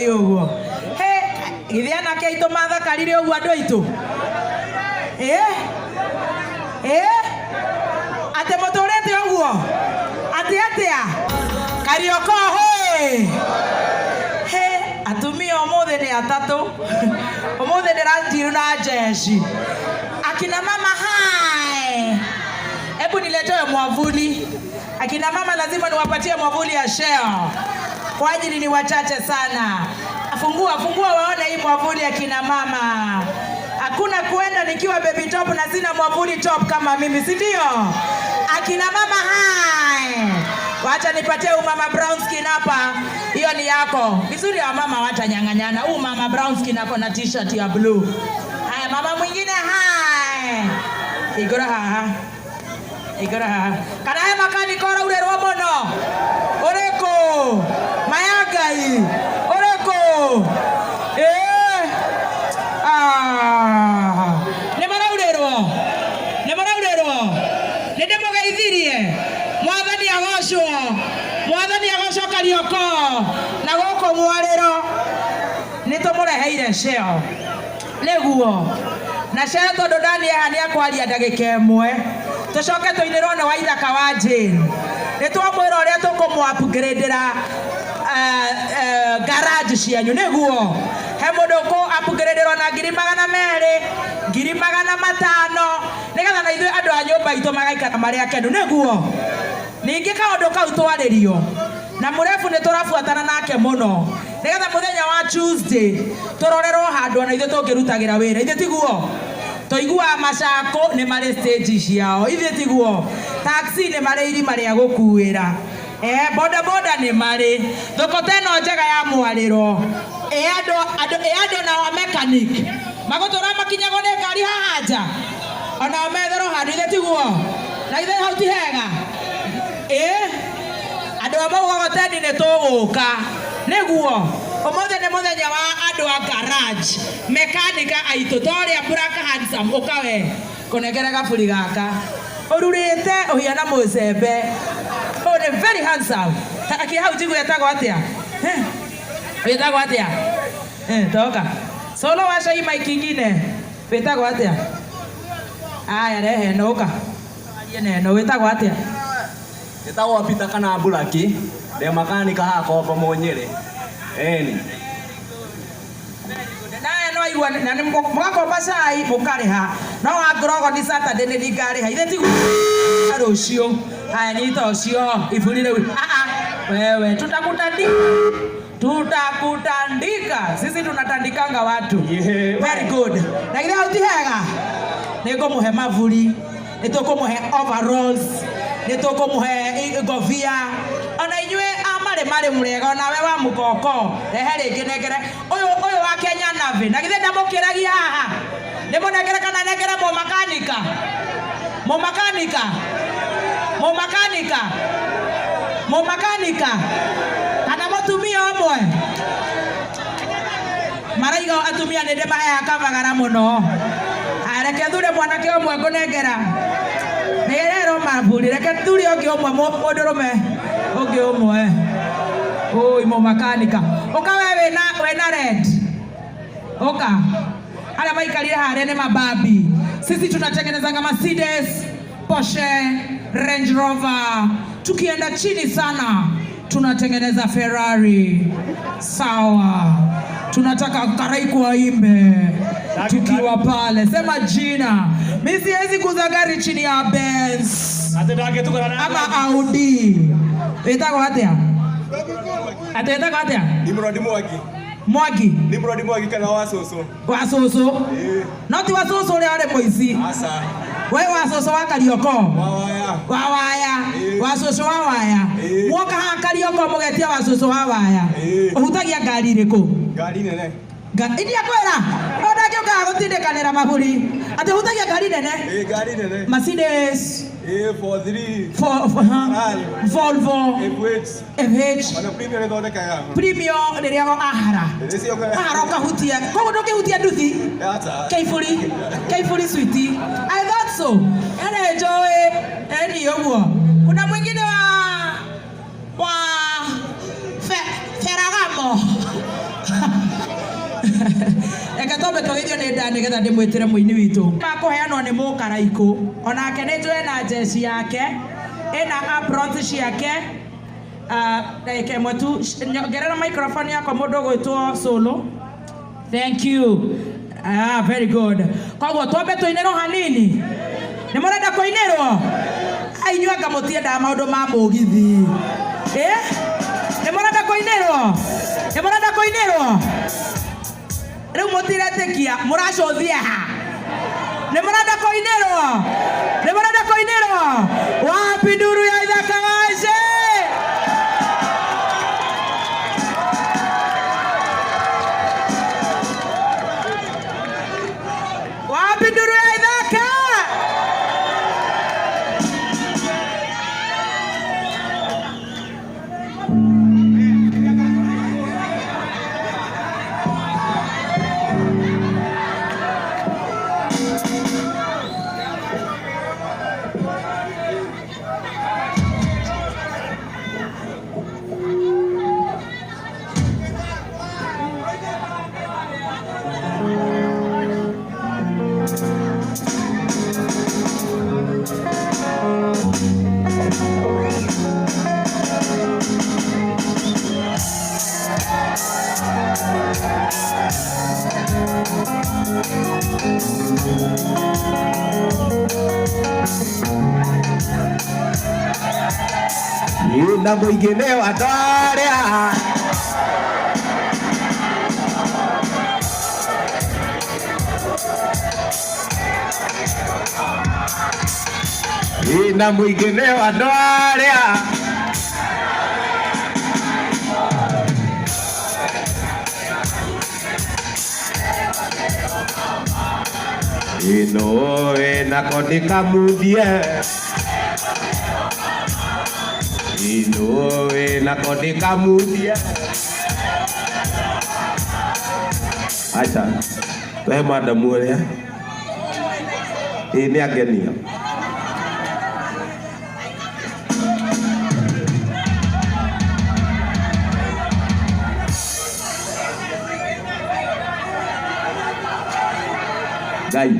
Ũguo he githĩ anake aitũ mathakarire ũguo, andũ aitũ, ĩ ĩ atĩ mũtũrĩte ũguo atĩ atĩa Karioko hĩ he atumia ũmũthĩ nĩ atatũ, ũmũthĩ ndĩrandiru na jeshi. Akina mama, hai, hebu niletewe mwavuli. Akina mama lazima niwapatie mwavuli ya Shell kwa ajili ni wachache sana. Fungua, fungua waone hii mwavuli, akina mama. Hakuna kuenda nikiwa baby top na sina mwavuli top kama mimi, si ndio? Akina mama, hai. Wacha nipatie huyu mama brown skin hapa. Hiyo ni yako. Vizuri wa mama watanyang'anyana. Huyu mama brown skin hapo na T-shirt ya blue. Haya, mama mwingine, hai. Igora haha. Igora haha. Kana he makanika ũraurĩrwo mũno? Ũrĩkũ? Maya Ngai. Ũrĩkũ? Ĩĩ. Ah. Nĩ maraurĩrwo? Nĩ maraurĩrwo? Nĩ ndĩmũgeithirie. Mwathani agocwo. Mwathani agocwo Karioko. Na gũkũ mwarĩro nĩ tũmũreheire Shell. Nĩguo. Na Shell tondũ Dani haha nĩ akwaria ndagĩka ĩmwe. Tũcoke tũinĩrwo nĩ Waithaka wa Jane. Nĩ twamwĩra ũrĩa tũkũmũ upgrade-ĩra garage cianyu, nĩguo he mũndũ ũkũ upgrade-ĩrwo na 200,000, 500,000, nĩgetha na ithuĩ andũ a nyũmba itũ magaikara marĩ akenu, nĩguo ningĩ kaũndũ kau twarĩrio na mũrebu nĩ tũrabuatana nake mũno nĩgetha mũthenya wa Tuesday tũrorerwo handũ ona ithuĩ tũngĩrutagĩra wĩra. Ithuĩ tiguo tũiguaga macako nĩ marĩ stage ciao, ithuĩ tiguo taxi nĩ marĩ irima rĩa gũkuĩra, boda boda nĩ marĩ thoko ta ĩno njega ya mwarĩro, andũ andũ nao mechanic magũtũra makinyagwo nĩ ngari haha nja, onao metherwo handũ. Ithe tiguo na ithe hau ti hega? Andũ a mũgogoteni nĩ tũgũka, nĩguo ũmũthĩ nĩ mũthenya wa andũ a garage mekanika aitũ torĩa Black Handsome. Ũka we kũnengere gaburi gaka ũrurĩte ũhiana mũcembe. Ũyũ nĩ very handsome. Akĩ hau njigue etagwo atĩa? Wĩtagwo atĩa? Toka solo, washa hii mic ingine. Wĩtagwo atĩa? Aya, rehe ĩno, ũka arie na ĩno. Wĩtagwo atĩa? Njĩtagwo Peter kana Mbũraki, ndĩ makanika haha Kombo Mũnyĩrĩ. Ĩni. Nawe no aigua na nĩ mũgakomba cai mũkarĩha, no wa ngorogo ni Saturday nĩ ndingarĩha, ithe tiguo rũciũ. Haya, nyita ũcio iburi rĩu. Ah ah, wewe, tutakutandika, tutakutandika. Sisi tunatandikanga watu. Very good. Na githĩ hau ti hega? Nĩ ngũmũhe maburi, nĩ tũkũmũhe overalls, nĩ tũkũmũhe ngobia, ona inyuĩ a marĩ marĩ mũrega, onawe wa mũkoko rehe rĩngĩ nengere ũyũ ũyũ wa Kenya Navy. Na githĩ ndamũkĩragia haha? Nĩ mũnengere kana nengere mũmakanika, mũmakanika, mũmakanika, mũmakanika kana mũtumia ũmwe maraiga atumia nĩ ndĩmaheaga kabagara mũno. Aya, reke thure mwanake ũmwe ngũnengera nĩrerwo maburi. Reke thure ũngĩ ũmwe, mũndũrũme ũngĩ ũmwe. Ũi, mũmakanika, ũka we wĩna red, ũka. Arĩa maikarire harĩa nĩ mababi. Sisi tunatengenezanga Mercedes, Porsche, Range Rover, tukienda chini sana tunatengeneza Ferrari. Sawa, tunataka Karaiko aimbe tukiwa pale, sema jina. Mi siwezi kuuza gari chini ya Benz Atĩ ndangĩtukana na ama Audi. Wĩtagwo atĩa? Atĩ wĩtagwo atĩa? Nimrod Mwangi. Mwangi. Nimrod Mwangi kana wa cũcũ. Wa cũcũ? No ti wa cũcũ ũrĩa warĩ mũici? Aca. We wa cũcũ wa Karioko? Wa waya. Wa waya? Ĩĩ. Wa cũcũ wa waya? Ĩĩ. Mwoka haha Karioko mũgetia wa cũcũ wa waya? Ĩĩ. Ũhutagia ngari ĩrĩkũ? Ngari nene. Iria kwĩra no ndangĩũkaga gũtindĩkanĩra maburi atĩ ũhutagia ngari nene? Ĩĩ, ngari nene. Mercedes? Ĩĩ, 43. Huh? Volvo? FH. FH. Ona Premio nĩ thondekaga. Premio rĩrĩa ahara Nĩcio. Ahara ũkahutia koguo ndũngĩhutia nduthi? Aca. Keiburi, keiburi switi. I thought so. Ene njũĩ eni ũguo. Kuna mwingine wa Ferragamo. Reke twambe tũgeithio nĩ nda nĩgetha ndĩmwĩtĩre mũini witũ. Makũheanwo nĩ mũkaraikũ onake nĩ njũĩ na njeci yake ĩna aprons ciake. Ndagĩka ĩmwe tu, nyongerera microphone yakwa mũndũ ũgwĩtwo Solo. Thank you. Ah, very good. Koguo twambe tũinĩrwo hanini. Nĩ mũrenda kũinĩrwo? Ai, inyuĩ anga mũtiendaga maũndũ ma mũgithi. Eh? Nĩ mũrenda kũinĩrwo? Nĩ mũrenda kũinĩrwo? Rĩu mũtiretĩkia, mũracũthia ha? Nĩ mũrenda kũinĩrwo? Nĩ mũrenda kũinĩrwo? Wapi nduru ya Ithaka Waici? Wapi nduru ya Ithaka? Na mũingĩ nĩ andũ arĩa na mũingĩ nĩ andũ arĩa ĩno nako nĩ kamuthie ĩno nako nĩ kamuthie. Aca tũhe madamu ũrĩa ĩ nĩ angenia. Ngai.